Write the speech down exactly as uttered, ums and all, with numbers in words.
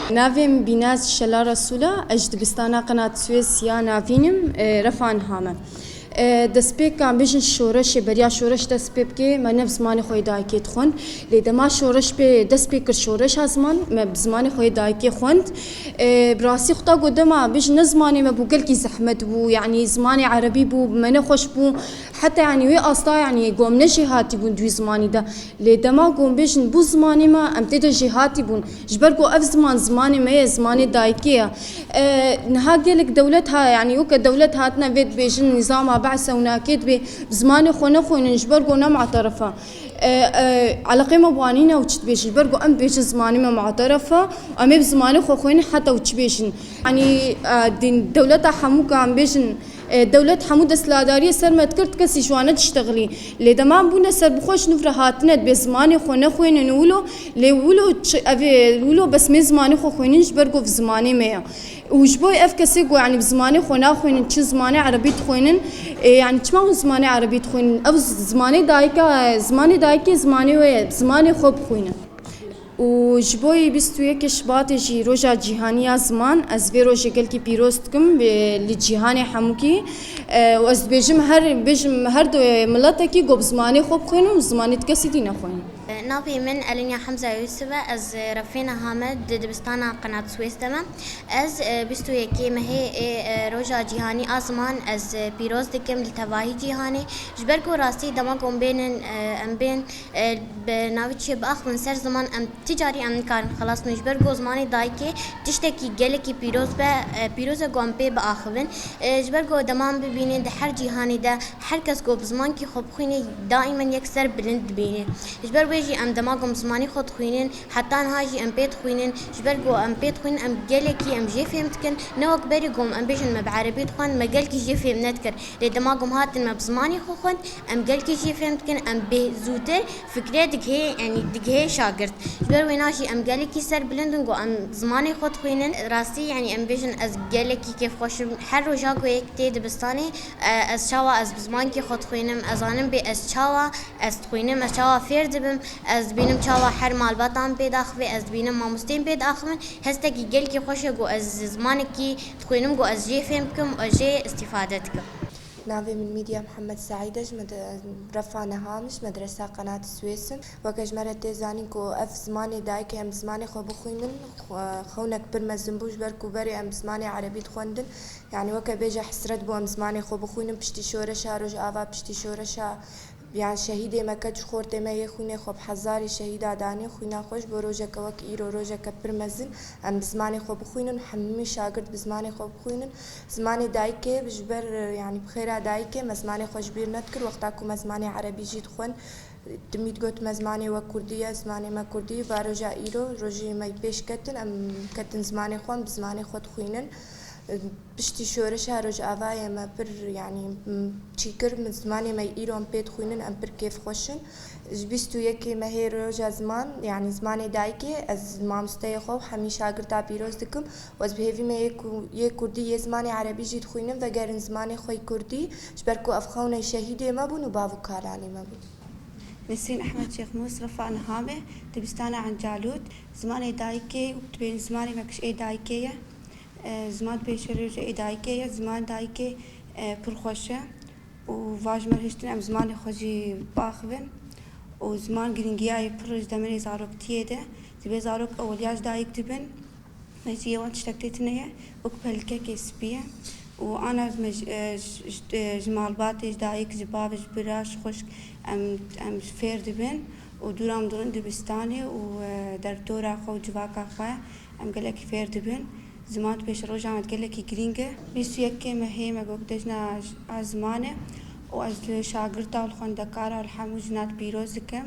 Navê min Bînaz Şela Resûl e, ez ji dibistana Qenat Swês ya navîn im, e, refa niha me. E, destpêka em bêjin şoreşê, beriya şoreş dest pê bike, me ne bi zimanê xwe yê dayikê dixwend. Lê dema şoreş pê, dest pê kir şoreşa ziman, me bi zimanê xwe yê dayikê xwend. E, bi rastî xwe ta ku dema bêjin ne zimanê me bû, gelkî zehmet bû, yanî zimanê erebî bû, bi me nexweş bû. Heta yanî wê asta yanî ku em ne jêhatî bûn di wî zimanî de. Lê dema ku em bêjin bû zimanê me, em tê de jêhatî bûn. Ji ber ku ev ziman, zimanê me ye, zimanê dayikê ye. E, niha gelek dewlet ha, yanî weke dewlet hatine vê dibêjin, nîzama behse û nakê dibê, bi zimanê xwe nexwînin, ji ber ku ne mu'teref e. E, e, eleqê me bi wan nîne û çi dibêjin, ji ber ku em dibêjin zimanê me mu'teref e, em ê bi zimanê xwe xwînin heta û çi bêjin. Yanî, e, dîn, dewleta hemû ka em bêjin, E, dewlet hemû desthiladariyê ser me dikir, ti kesî ji wan nediştexilî. Lê dema em bûne serbixweş, nû re hatine dibê zimanê xwe nexwînin wilo, lê wilo çi, ev ê, wilo bes mê zimanê xwe xwînin, ji ber ku ev zimanê me ye. Û ji bo ev kesê ku, yanî, bi zimanê xwe naxwînin, çi zimanê erebî dixwînin, e, yanî, çima hûn zimanê erebî dixwînin? Ew z-, zimanê dayika, zimanê dayikê zimanê we ye, zimanê xwe bixwînin. Û ji bo yê bîst û yekê Şibatê jî roja cîhanî ya ziman, ez vê rojê gelkî pîroz dikim, vê li cîhanê hemûkî. E, û ez dibêjim her, bêjim her du miletekî ku bi zimanê xwe bixwînin û zimanê ti kesî dî nexwînin. Navê min Elinya Hemza Yusuf e, ez refêna hame di dibistana Qenat Swês de me. Ez, e, bîst û yekê mehê ê, e, roja cîhanî a ziman ez, e, pîroz dikim li tevahî cîhanê. Ji ber ku rastî dema ku em bênin, e, em bên, e, bi navê çi biaxivin ser ziman, em ti carî em nikarin xelas bin. Ji ber ku zimanê dayikê tiştekî gelekî pîroz be, e, pîroz e ku em pê biaxivin. E, ji ber ku dema em bibînin di her cîhanê de her kes ku bi zimankî xwe bixwîne, daîmen yek ser bilind dibîne. Ji ber wê jî em dema ku em zimanê xwe dixwînin, heta niha jî em pê dixwînin. Ji ber ku em pê dixwînin, em gelekî em jê fêm dikin. Ne wek berî ku em bêjin me bi erebî dixwend, me gelkî jê fêm nedikir. Lê dema ku em hatin me bi zimanê xwe xwend, em gelkî jê fêm dikin, em bê zûtir fikre digihê, yanî digihê şagirt. Ji ber wêna jî em gelekî ser bilind in ku em zimanê xwe dixwînin. Rastî, yanî em bêjin ez gelekî kêfxweş im. Her roja ku yek tê dibistanê, e, ez çawa ez bi zimankî xwe dixwînim, ez zanim bê ez çawa ez dixwînim, ez çawa fêr dibim, ez dibînim çawa her malbatan pê daxivê, ez dibînim mamosteyên pê daxivin. Hestekî gelkî xweş e ku ez zimanekî dixwînim ku ez jê fêm bikim û ez jê îstîfade dikim. Navê min Mîdya Mihemed Seîd e, ji mede-, refa niha min ji medresa Qenat Swês im. Weke ji me re tê zanîn ku ev zimanê dayikê em zimanê xwe bixwînin, xwe-, xewnek pir mezin bû, ji ber ku berê em zimanê erebî dixwendin. Yanî weke bêje hesret bû em zimanê xwe bixwînin, piştî şoreşa Rojava, piştî şoreşa Yan şehîdê me, keç û xortê me yê xwînê xwe bi hezarî şehîda danî, xwîna xwe ji bo rojeke wek îro, rojeke pir mezin, em bi zimanê xwe bixwînin, hemî şagirt bi zimanê xwe bixwînin. Zimanê dayikê ji ber, yanî bi xêra dayikê me zimanê xwe ji bîr nedikir, wexta ku me zimanê erebî jî dixwend, timî digot me zimanê we kurdî ye, zimanê me kurdî, va roja îro, rojê me pêş ketin, em ketin zimanê xwe, em bi zimanê xwe dixwînin. Piştî şoreşa Rojavayê me pir, yanî, m, çî kir, min zimanê me îro em pê dixwînin, em pir kêfxweş in. Ji bîst û yekê mehê roja ziman, yanî zimanê dayikê, ez mamosteyê xwe û hemî şagirta pîroz dikim û ez bi hêvî me yê ku-, yê kurdî, yê zimanê erebî jî dixwînin, vegerin zimanê xwe yê kurdî, ji ber ku ev xewnê şehîdê me bûn û bav û kalanê me bûn. Nesrîn Ehmed Şêxmûs, refa niha me, dibistana Encalût, zimanê dayikê, dibên zimanê me kiş ê dayikê ye. E, ziman pêşerojê dayikê ye, ziman dayikê, e, pir xweş e û va ji me hiştin em zimanê xwe jî biaxivin û ziman girîngiya ye pir ji demerê zaroktiyê de. Dibê zarok ewiliya ji dayik dibin, me jî yê wan tiştek tê tune ye, wek pelikekê spî ye û ana me ji, e, ji, ji, e, ji malbatê, ji dayik, ji bav, ji bira, ji xwişk em, em ji fêr dibin û dûra em dirin dibistanê û, e, derdora xwe û civaka xwe em gelekî fêr dibin. Ziman di pêşeroja me de gelekî girîng e. Bîst û yekê mehê me got cejna j-, a ziman e û ez li şagirta û li xwendekara û li hemû jina pîroz dikim.